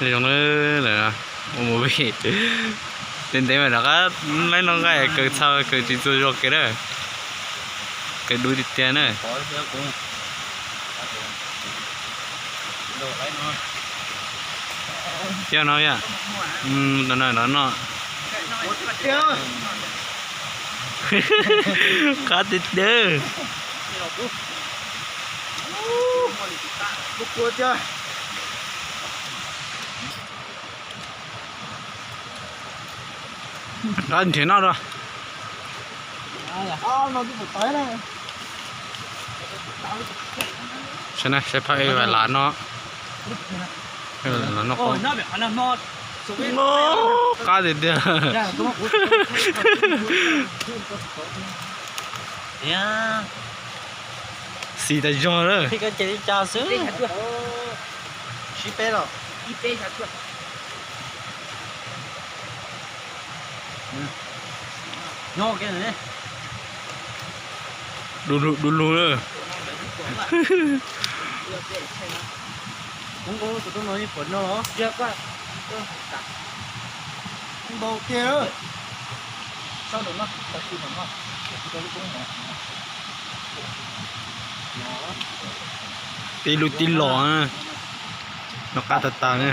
Zoo na, ua movie. Ntev ntev mas rov qab laib no nqaij kawg txha kawg tsis txua zog kiag na. Kawg dub tiag tiag na. Coj no yom. Los no los no. Qab tiag tiag. Nrhiav noj dua. Saib na, saib phaj ej vas lav no. Qab tiag tiag. Xis tas zog lawm. Sib peb los. Du lug, du lug lawm. Ntau tiag. Tib lub tib los. Noj qab tag tag na.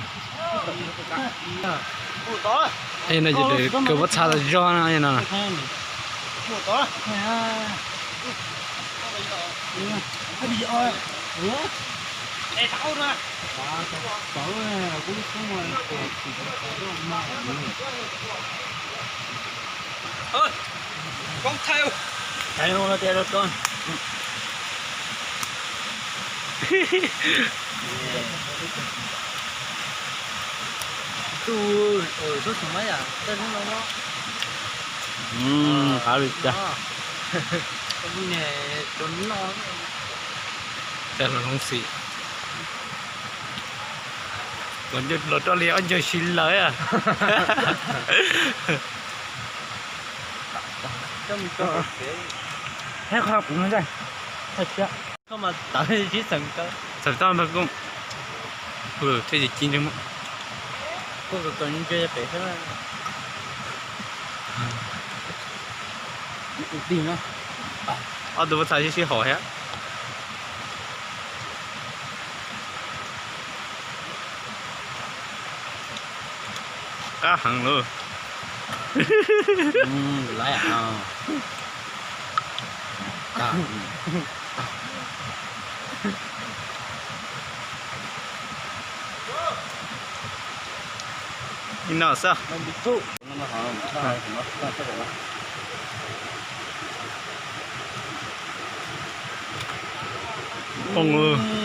No ces kawg pob txha tas zog na no. Qab li cas. Cas los zoo xis. Los rau li ob ncaug si lawm. Txawm tau npawg Koob, thiaj ci ci ntsej muag. Kuj kawg ntsej pem xwb. Ob tug pob txha sib sib hom thiab. Qab heev lauj. Ib no xwb. Poob.